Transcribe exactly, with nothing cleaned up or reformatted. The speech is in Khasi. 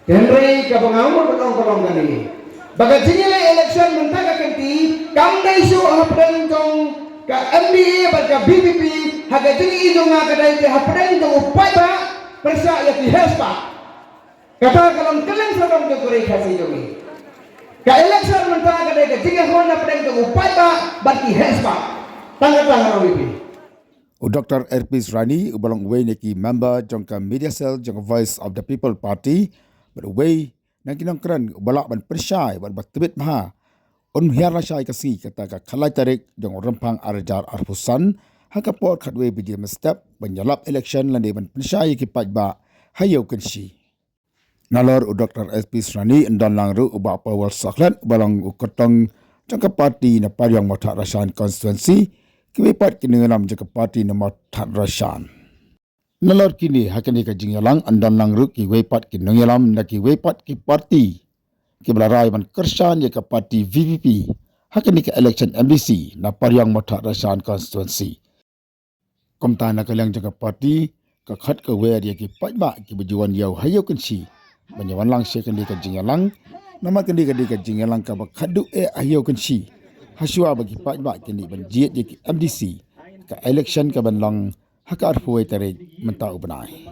Hynrei kaba nga mut ban ong ka long kane, ba ka jingïaleh election mynta ka kynti kam dei shuh hapdeng jong ka M D A bad ka V P P. Ha ka jingïohi jong nga ka dei te hapdeng jong u paidbah pyrshah ïa ki heh spah. Kata ka long kylleng sawdong jong ka ri Khasi jong ngi. Ka election mynta ka dei ka jingïakhun hapdeng jong u paidbah bad ki heh spah. Tang kata nga ong ïa phi. U Doctor Erpis Rani, uba long uwei na ki member jong ka Media Cell jong ka Voice of the People Party, bad uwei na ki nongkren uba lah ban pynshai bad ba tbit bha, un hiar lashai ka sngi kata ka khatlai tarik jong u Rymphang arhajar arphew san, ha ka por khatwei baje mynstep, ban ïalap election lane ban pynshai ïa ki paidbah ha Ïew Kynshi. Nalor u Doctor Erpis Rani, yn don lang ruh u Bah Paul Sohkhlet, uba long u kyrtong jong ka party na Pariong Mawthadraishan constituency, kiwei pat ki nongïalam jong ka party na Mawthadraishan. Nalor kine, ha kane ka jingïalang yn don lang ruh kiwei pat ki nongïalam na kiwei pat ki party, kiba la rai ban kyrshan ïa ka party V P P ha kane ka election M D C na Pariong Mawthadraishan constituency. Kumta na ka liang jong ka party ka khot ka wer ïa ki paidbah kiba ju wan ïew ha Ïew Kynshi ban ïa wan lang sha kane ka jingïalang, namar kane ka dei ka jingïalang kaba khadduh eh ha Ïew Kynshi, hashwa ba ki paidbah kin dei ban jied ïa ki M D C, ka election kaban long ha ka arphew wei tarik mynta u bnai.